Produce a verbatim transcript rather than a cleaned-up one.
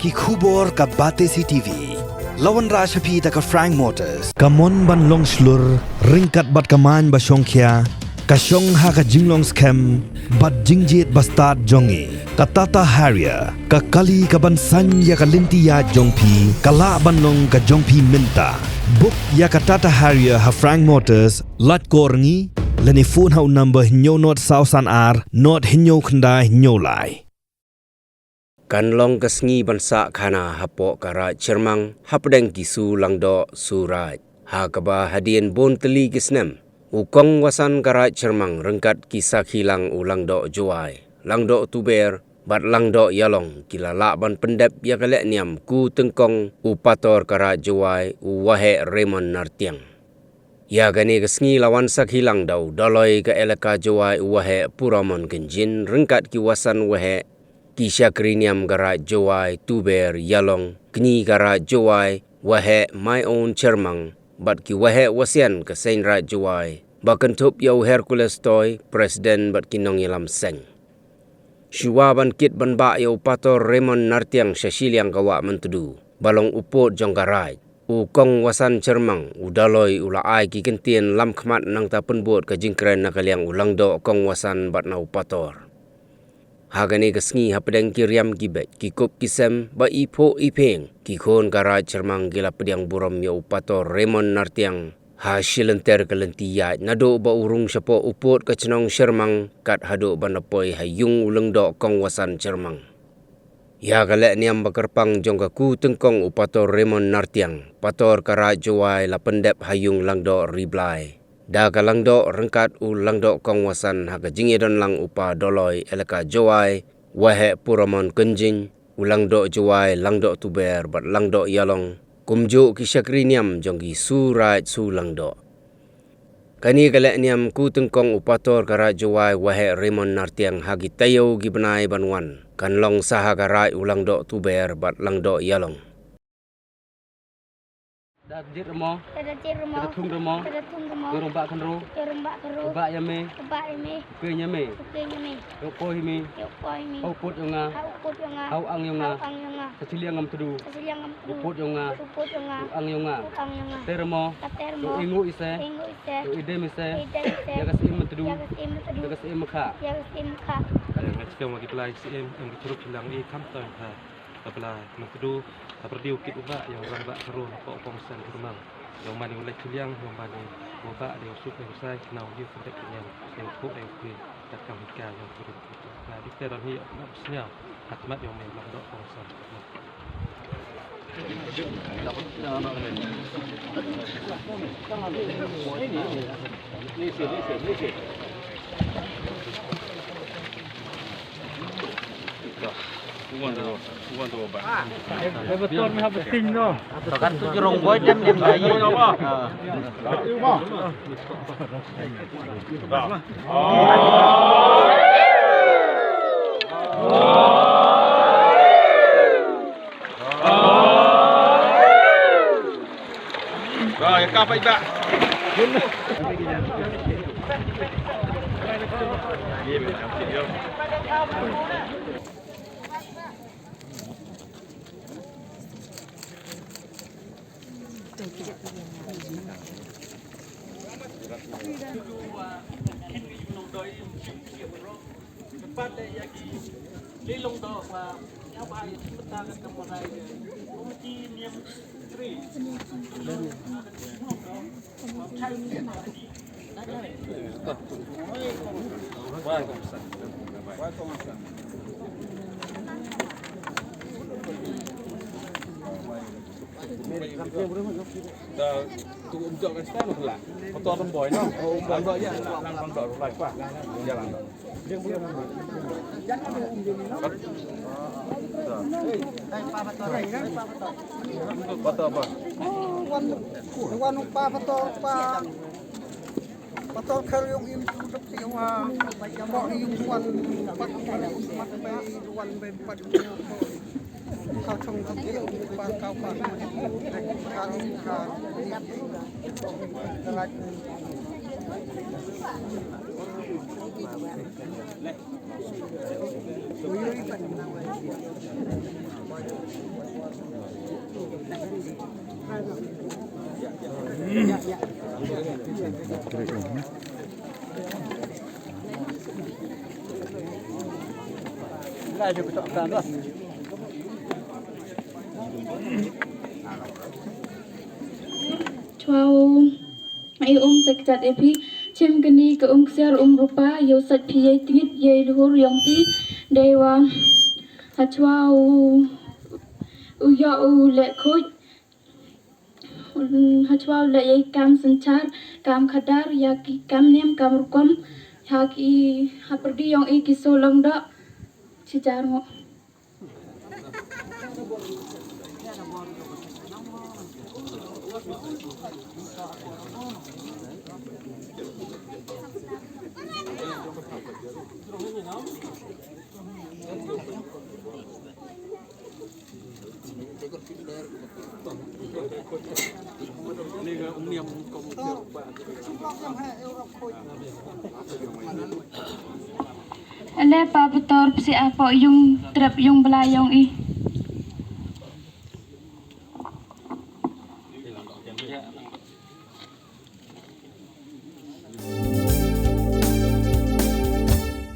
Ki khubor ka Batesi T V. La wanrah sha phi da ka Frank Motors. Ka mon ban long shlur, ryngkat bad ka main ba shongkhia, ka shong ha ka jinglong skhem bad jingjied ba stad jong ngi. Ka Tata Harrier, ka kali ka ban saiñ ïa ka lynti ïaid jong phi, ka lah ban long ka jong phi mynta. Book ïa ka Tata Harrier ha Frank Motors, lait call ngi, lane phone ha u number hynñiew nod saw san ar, nod hynñiew khyndai hynñiew lai. Kan long ka sngi ban sah khana hapoh ka Raid Chyrmang, hapdeng ki Su Langdoh Su Raid. Ha kaba hadien bun tylli ki snem, u Kong Wasan ka Raid Chyrmang ryngkat ki sakhi lang u Langdoh Jowai, Langdoh Tuber, bad Langdoh Ïalong ki la lah ban pyndep ïa ka lehniam ku tyngkong u pator ka Raid Jowai u Waheh Raymond Nartiang. Ïa kane ka sngi la wan sakhi lang da u Daloi ka Elaka Jowai u Waheh Puramon Kynjin ryngkat ki Wasan Waheh, ki shakri niam ka Raid Jowai, Tuber, Ïalong, Kñi ka Raid Jowai, Waheh Maion Chyrmang, bad ki Waheh Wasian ka Seiñ Raid Jowai, ba kynthup ïa u Hercules Toi, President bad ki nongïalam seng. Shuwa ban kit ban bah ïa u pator Raymond Nartiang sha shiliang ka wah Myntdu, ba long u pud jong ka Raid, u Kong Wasan Chyrmang, u Daloi u la ai ki kyntien lam khmat nangta pynbud ka jingkren na ka liang u Langdoh Kong Wasan bad na u pator. Ha kane ka sngi hapdeng ki riam ki beit, ki kup ki sem, ba i phuh i phieng, ki khun ka Raid Chyrmang ki la pdiang burom ïa u pator Raymond Nartiang ha shilynter ka lynti ïaid, naduh ba u rung shapoh u pud ka chnong Chyrmang kat haduh ban da poi ha ïung u Langdoh Kong Wasan Chyrmang. Ïa ka lehniam ba kyrpang jong ka ku tyngkong u pator Raymond Nartiang, pator ka Raid Jowai la pyndep ha ïung Langdoh Riblai da ka Langdoh ryngkat u Langdoh Kong Wasan ha ka jingïadon lang u pa Daloi Elaka Jowai, Waheh Puramon Kynjin, u Langdoh Jowai, Langdoh Tuber bad Langdoh Ïalong, kumjuh ki shakri niam jong ki Su Raid Su Langdoh. Kane ka lehniam ku tyngkong u pator ka Raid Jowai Waheh Raymond Nartiang ha ki taïew ki bnai ban wan, kan long sa ha ka Raid u Langdoh Tuber bad Langdoh Ïalong. Da jied rmo. Da jied rmo. Da thung rmo. Da thung rmo. Ïa rong bah khynro. Ïa rong bah khynro. Bah ïa me. Bah ïa me. Keiñ ïa me. Keiñ ïa me. Ïoh poi hi me. Ïoh poi hi me. Hau pud ïong nga. Hau pud ïong nga. Hau ang ïong nga. Hau ang ïong nga. Sa chiliang ngam tdu. Sa chiliang ngam tdu. Hau pud ïong nga. Hau pud ïong nga. Hau ang ïong nga. Hau ang ïong nga. Te rmo. Te rmo. Ïoh i nguh i se. Ïoh i nguh i se. Ïoh i dem i se. Ïoh i dem i se. Ïa ka syiem Myntdu. Ïa ka syiem Myntdu. Ïa ka syiem Makha. Ïa ka syiem Makha. Ïa nga skhem wa ki blai syiem em ki chirup chiliang i kham tang ha. Ka blai Myntdu, ka pyrdiu kit u bah, ïa u rangbah khynro, na poh u kongsan Chyrmang. Ïa u man ïa u leit chiliang, ïa u man ïa u bah, ïa u suk, ïa u sai, kynnoh ïa u kyntek kynñiang, ïa u khuh, ïa u khuh, kat kam hika, ïa u khuh. Na dikte ran hi, ïa u sñiaw, kat mat ïa u mei, lam doh kongsan. Kan tu jrong boy tem jam dai. Rồi, kap ïa ka. Patol khar yung im tu dok ti wa. Ko yung wan pat mat pe wan pe pat. Ka chong tu ki pa ka pa. Ka ka. Chwa u, i um sa kjat ïa phi, chim kane ka um ksiar um rupa, ïoh sait phi ïa i tngit ïa i luhur yong phi, dei wa ha chwa u, u ïoh u leh khuid, ha chwa u leh ïa i kam synshar, kam khadar, ïa ki kam niam kam rukom, ha ki, ha pyrdi yong i ki soo long doh, shi jar nguh. Ale pa Pator, psi apo yung trep yung bla yong i.